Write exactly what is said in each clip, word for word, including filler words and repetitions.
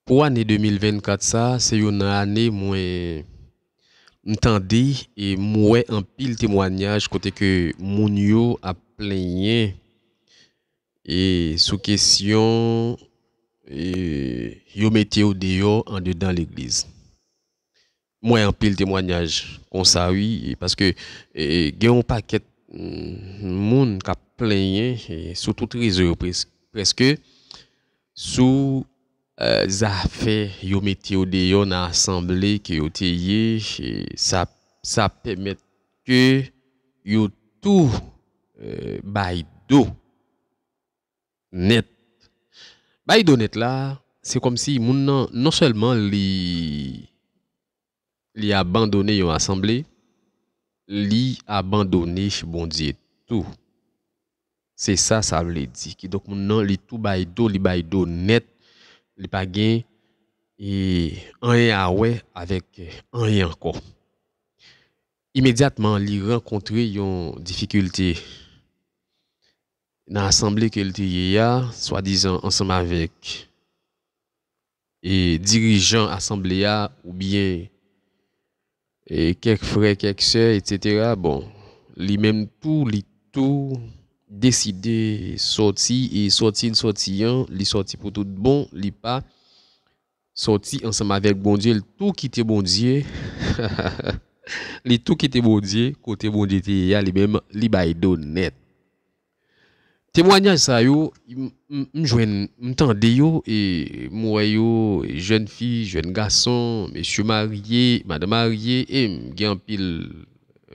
Pou ane de mil vennkat sa, se youn nan ane mwen m tande e m wè anpil temwanyaj kote ke moun yo ap plenyen e sou kesyon e yo mete yo deyò andedan legliz. M wè anpil temwanyaj konsa wi, paske e, gen yon pakèt mm, moun k ap plenyen e, sou tout rezo yo pres- prèske sou eh, zafè yo mete yo deyò nan asanble ke yo te ye, eh, sa, sa pèmèt ke yo tou eh, bay do nèt. Bay do nèt la, se kòmsi moun nan non sèlman li li abandone yon asanble, li abandone Bondye tou. Se sa sa vle di. Kidonk moun nan li tou bay do, li bay do nèt, li pa gen e, anyen a wè avèk anyen ankò. Imedyatman li rankontre yon difikilte nan asanble ke l te ye a, swadizan ansanm avèk e, dirijan asanble a oubyen e, kèk frè, kèk sè, etsetera. Bon, li menm tou, li tou deside sòti e sòti l sòti an, li sòti pou tout bon, li pa sòti ansanm avèk Bondye, li tou kite Bondye. Li tou kite Bondye, kote Bondye te ye a, li menm, li bay do nèt. Temwanyaj sa yo, m, m, m jwenn, m tande yo, e m wè yo, jèn fi, jèn gason, mesye marye, madanm marye, e m gen anpil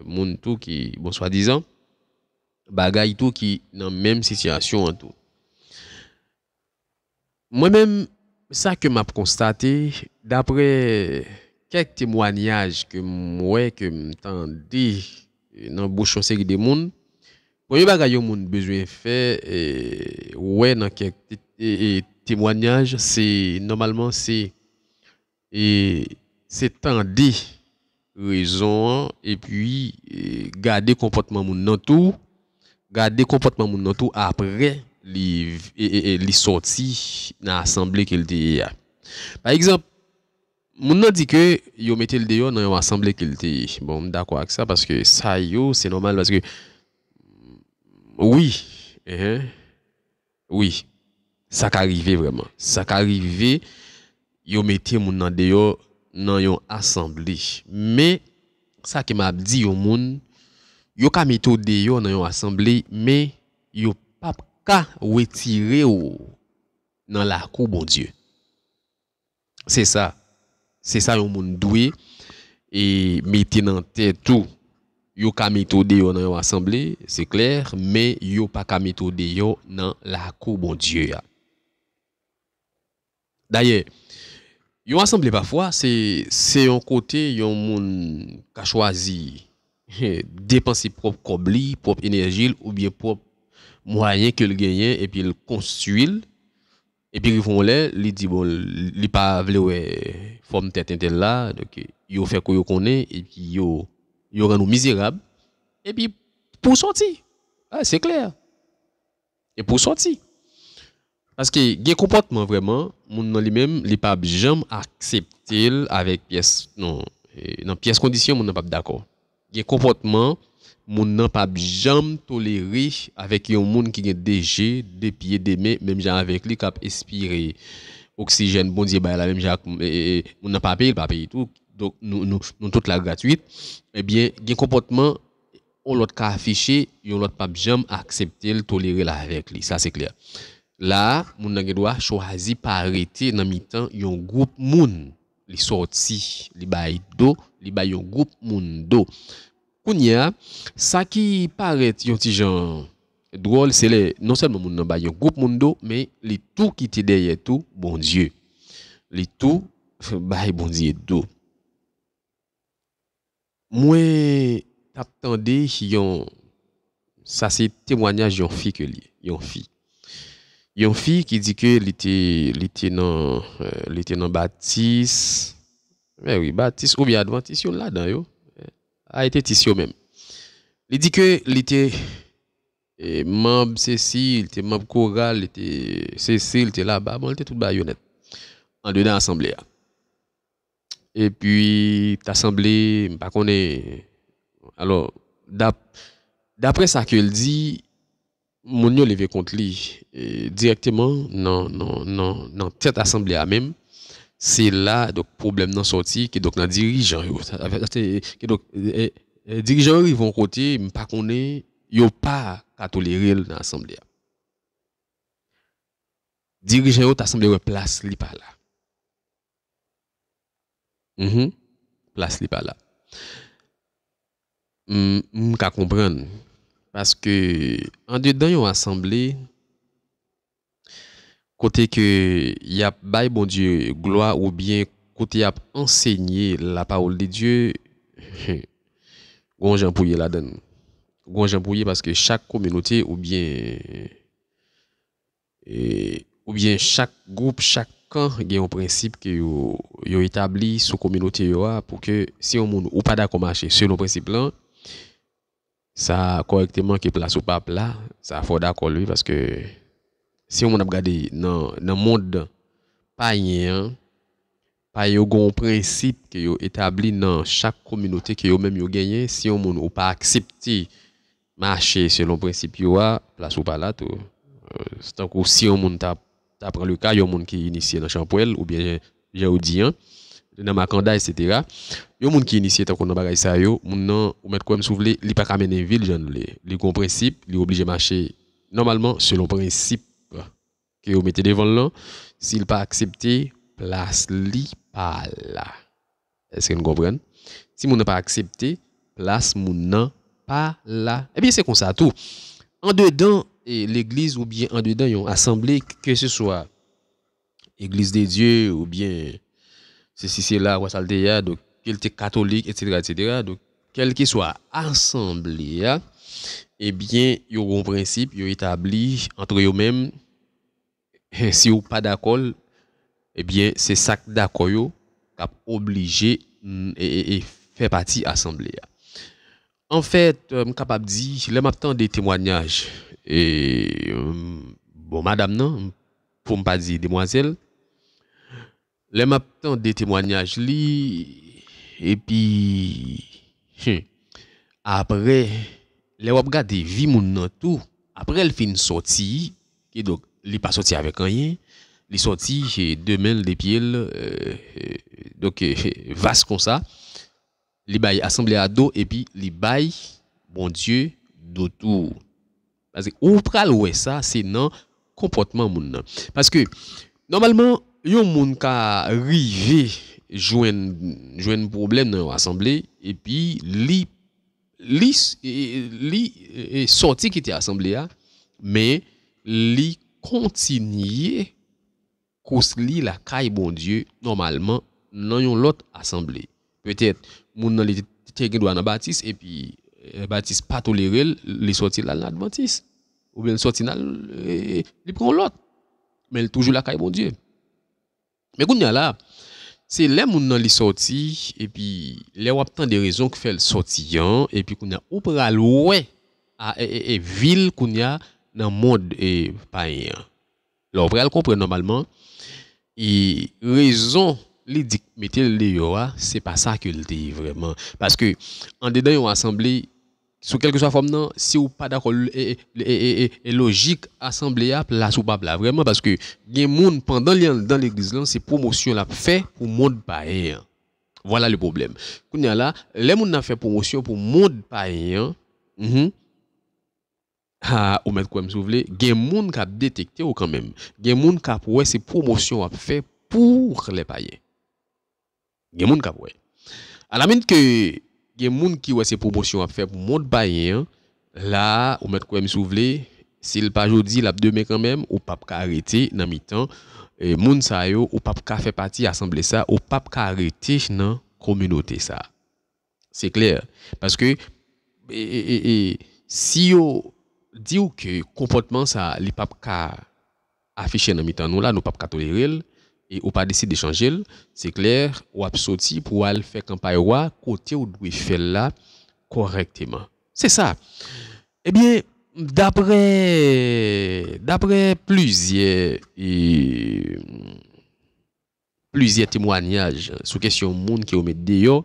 moun tou ki, bon, swadizan, bagay tou ki nan menm sitiyasyon an tou. Mwen menm, sa ke m ap konstate, daprè kèk temwanyaj ke m wè, ke m tande nan bouch yon seri de moun, premye bagay yon moun bezwen fè, e, wè nan kèk te- e- e- temwanyaj, se nòmalman se e se tande rezon an, epi e, gade konpòtman moun nan tou, gade konpòtman moun nan tou apre li, e, e, e, li sòti nan asanble ke l te ye a. Pa egzanp, moun nan di ke yo mete l deyò nan yon asanble ke l te ye. Bon, m dakò ak sa, paske sa yo, se nòmal, paske, wi, enhen, wi, sa ka rive vrèman. Sa ka rive, yo mete moun nan deyò nan yon asanble. Men, sa ke m ap di yon moun, yo ka mete w deyò nan yon asanble, men yo p ap ka retire w nan lakou Bondye. Se sa. Se sa yon moun dwe e mete nan tèt ou. Yo ka mete w deyò nan yon asanble, se klè, men yo pa ka mete w deyò nan lakou Bondye a. Dayè, yon asanble pafwa, se, se yon kote yon moun ka chwazi depanse pwòp kòb li, pwòp enèji l, oubyen pwòp mwayen ke l genyen, epi l konstwi l. Epi rive yon lè, li di, bon, li pa vle wè fòm tèt entèl la, donk, yo fè kou yo konnen, epi yo, yo rann ou mizerab, epi pou w sòti. Ah, se klè. E pou w sòti. Paske gen konpòtman vrèman, moun nan li menm, li p ap janm aksepte l avèk pyès, non, e, nan pyès kondisyon, moun nan p ap dakò. Gen konpòtman, moun nan p ap janm tolere avèk yon moun ki gen de je, de pye, de men, menm jan avèk li, k ap espire oksijèn Bondye bay la, menm jan ak, e, e, e, moun nan pa peye, l pa peye tou. Donk, nou, nou, nou tout la gratwit. Ebyen, gen konpòtman, yon lòt ka afiche, yon lòt p ap janm aksepte l, tolere l avèk li. Sa se klè. La a, moun nan gen dwa chwazi pa rete nan mitan yon gwoup moun. Li sòti, li bay do, li bay yon gwoup moun do. Kounye a, sa ki parèt yon ti jan dwòl, se lè non sèlman moun nan bay yon gwoup moun do, men li tou kite dèyè tou Bondye. Li tou bay Bondye do. Mwen t ap tande yon, sa se temwanyaj yon fi ke li ye, yon fi. Yon fi ki di ke li te, li te nan, eh, li te nan batis, men wi, batis oubyen advantis, youn ladan yo. A, e te tis yo menm. Li di ke li te e, manm sesi, li te manm koral, li te sesi, li te laba, bon, li te tout bagay yo nèt. andedan asanble a. Epi, ta sanble, m pa konnen, alò, dap, daprè sa ke l di, moun yo leve kont li, e, dirèkteman nan, nan, nan, nan tèt asanble a menm. Se la, donk, pwoblèm nan sòti, kidonk nan dirijan yo. Sa, sa, se, kidonk, e, e, dirijan yo rive yon kote, m pa konnen, yo pa ka tolere l nan asanble a. Dirijan yo ta sanble wè plas li pa la. Mhm. Plas li pa la. M, m ka konprann. Paske andedan yon asanble, kote ke y ap bay Bondye glwa oubyen kote y ap ansenye la parole de Dieu, gon jan pou ye ladan l. Gon jan pou ye paske chak kominote oubyen e, oubyen chak gwoup, chak kan gen yon prensip ke yo, yo etabli sou kominote yo a, pou ke si yon moun ou pa dakò mache selon prensip lan, sa kòrèkteman ke plas ou p ap la, sa fò w dakò l wi, paske si yon moun ap gade nan, nan mond payen an, pa yo gen yon prensip ke yo etabli nan chak kominote ke yo menm yo genyen, si yon moun ou pa aksepte mache selon prensip yo a, plas ou pa la tou. Euh, se tankou si yon moun ta, ta pran le ka, yon moun ki inisye nan chanpwèl, oubyen jan, jan yo di an, nan makanda, etsetera. Yon moun ki inisye tankou nan bagay sa yo, moun nan, ou mèt kwè m si w vle, li pa ka mennen vi l jan l vle. Li gen yon prensip, li oblije mache nòmalman selon prensip ke yo mete devan l lan, si l pa aksepte, plas li pa la. Èske n konprann? Si moun nan pa aksepte, plas moun nan pa la. Ebyen, se konsa tou. Andedan, e, legliz oubyen andedan yon asanble, ke se swa Eglise de Dieu oubyen sesi, sela, kwa sa l te ye a, donk, ke l te katolik, etsetera, etsetera. Donk, kèlkeswa asanble a, ebyen, yo gen yon prensip, yo etabli antre yo menm, si w pa dakò l, ebyen, se sa k dakò yo k ap oblije, mm, e, e, e fè pati asanble a. Anfèt, euh, m kapab di, lè m ap tande temwanyaj, e, mm, bon, madanm nan, pou m pa di demwazèl, lè m ap tande temwanyaj li, epi, hmm, apre, lè w ap gade vi moun nan tou, apre l fin sòti, kidonk, li pa sòti avèk anyen, li sòti, e, de men l, de pye l, euh, euh, donk, euh, vas konsa, li bay asanble a do, epi li bay Bondye do tou. Paske ou pral wè sa, se nan konpòtman moun nan. Paske, nòmalman, yon moun ka rive jwenn, jwenn pwoblèm nan yon asanble, epi li, li, li, e, e, sòti kite asanble a, men li kontinye kous li lakay Bondye nòmalman nan yon lòt asanble. Petèt, moun nan li te, te gen dwa nan batis, epi, eh, batis pa tolere l, li sòti l al nan advantis. Oubyen l sòti l al, eh, li pran yon lòt. Men l toujou lakay Bondye. Men kounye a la, se lè moun nan li sòti, epi lè w ap tande rezon k fè l sòti an, epi kounye a ou pral wè a, e, e, e, vi l kounye a nan mond, e, payen an. Lè w pral konprann nòmalman, e rezon li di k mete l deyò a, se pa sa ke l te ye vrèman. Paske, andedan yon asanble, sou kèlkeswa fòm nan, si w pa dakò l, e, e, e, e, e, e lojik asanble a, plas ou p ap la vrèman, paske gen moun, pandan li anndan legliz lan, se pwomosyon l ap fè pou mond payen an. Vwala le pwoblèm. Kounye a la, lè moun nan ap fè pwomosyon pou mond payen an, mhm, ha, ou mèt kwè m si w vle, gen moun k ap detekte w kanmenm. Gen moun k ap wè se pwomosyon w ap fè pou lè payen. Gen moun k ap wè. Alaminit ke gen moun ki wè se pwomosyon w ap fè pou mond payen an, la, ou mèt kwè m si w vle, si l pa jodi, l ap demen kanmenm, ou p ap ka rete nan mitan, e, moun sa yo, ou p ap ka fè pati asanble sa, ou p ap ka rete nan kominote sa. Se klè. Paske, e, e, e, e, si yo di w ke konpòtman sa, li p ap ka afiche nan mitan nou la, nou p ap ka tolere l, e ou pa deside chanje l, se klè, w ap soti pou w al fè kanpay w a kote w dwe fè l la kòrèkteman. Se sa. Ebyen, daprè, daprè plizyè, e, plizyè temwanyaj sou kesyon moun ke yo met deyò.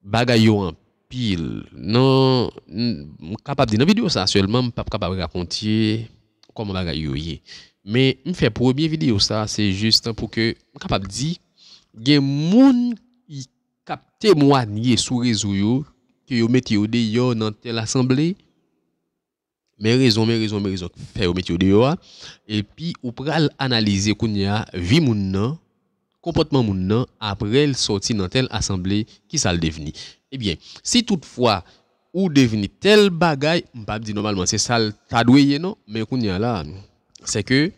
Bagay yo anpil. Nan, m kapab di nan videyo sa sèlman, m p ap kapab rakonte kòman bagay yo ye. Men m fè premye videyo sa, se jis pou ke m kapab di, gen moun ki, k ap temwanye sou rezo yo, ke yo mete yo deyò nan tèl asanble, men rezon, men rezon, men rezon k fè yo mete yo deyò a. Epi ou pral analize kounye a vi moun nan, konpòtman moun nan, apre l sòti nan tèl asanble, ki sa l devni. Ebyen, si toutfwa ou devni tèl bagay, m p ap di nòmalman se sa l ta dwe ye non, men kounye a la, se ke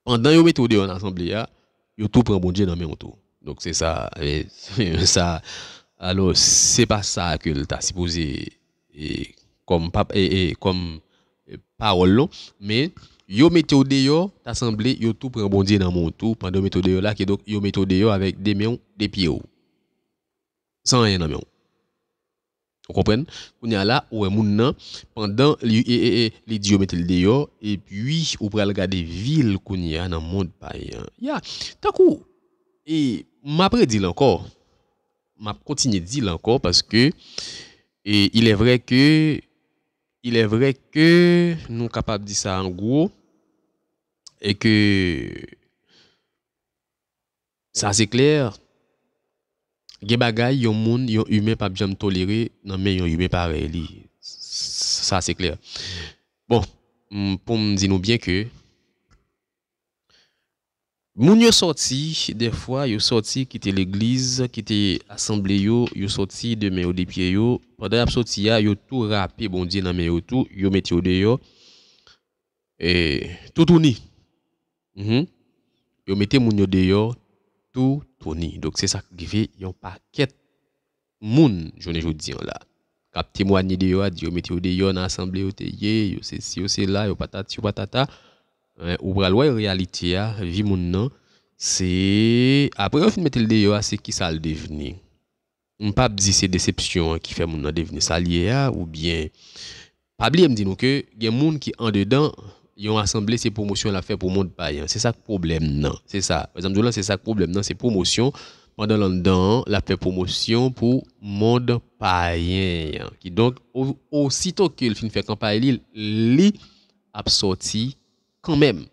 pandan yo mete w deyò nan asanble a, yo tou pran Bondye nan men w tou. Donk se sa, e, sa, alò, se pa sa ke l ta sipoze, e, kòm pap, e, e, kòm, e, pawòl non, men yo mete w deyò, ta sanble yo tou pran Bondye nan men w tou, pandan yo mete w deyò la, kidonk yo mete w deyò avèk de men w, de pye w, san anyen nan men w. Ou konprann? Kounye a la, ou wè moun nan, pandan li, e, e, e, li di yo mete l deyò, epi ou pral gade vi l kounye a nan mond payen an. Ya, tankou, e m ap redi l ankò, m ap kontinye di l ankò, paske, e, il est vrai que, il est vrai que nou kapab di sa an gwo, e ke sa se klè, gen bagay yon moun, yon imen p ap janm tolere nan men yon imen parèy li. Sa se klè. Bon, m, pou m di nou byen ke moun yo sòti, dèfwa, yo sòti kite legliz, kite asanble yo, yo sòti de men yo, de pye yo. Pandan y ap sòti a, yo tou rape Bondye nan men yo tou, yo mete yo deyò. E, toutouni. Mhm. Yo mete moun yo deyò toutouni. Donk, se sa k rive yon pakèt moun jounen jodi an la. K ap temwanye deyò a, di yo mete yo deyò nan asanble yo te ye, yo sesi, yo sela, yo patati, yo patata. E, ou pral wè reyalite a, vi moun nan, se, apre yo fin mete l deyò a, se ki sa l devni. M p ap di se desepsyon an ki fè moun nan devni sa l ye a, oubyen, pa bliye m di nou ke gen moun ki andedan yon asanble, se pwomosyon l ap fè pou mond payen an. Se sa k pwoblèm nan. Se sa. Jan m di w lan, se sa k pwoblèm nan, se pwomosyon. Pandan l anndan an, l ap fè pwomosyon pou mond payen an. Kidonk, o-, osito ke l fin fè kanpay li, li ap sòti kanmenm.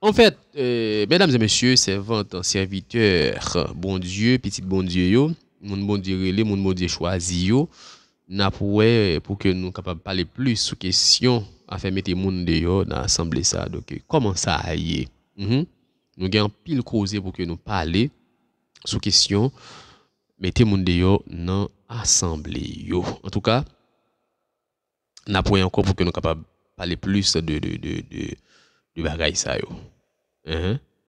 Anfèt, e, medam e mesye, sèvant, sèvitè Bondye, pitit Bondye yo, moun Bondye rele, moun Bondye chwazi yo, n ap wè pou ke nou kapab pale plis sou kesyon afè mete moun deyò nan asanble sa a. Donk, kòman sa a ye? Mhm. Nou gen anpil koze pou ke nou pale sou kesyon mete moun deyò nan asanble yo. Antouka, n ap wè ankò pou ke nou kapab pale plis de, de, de, de, de bagay sa yo. Enhen.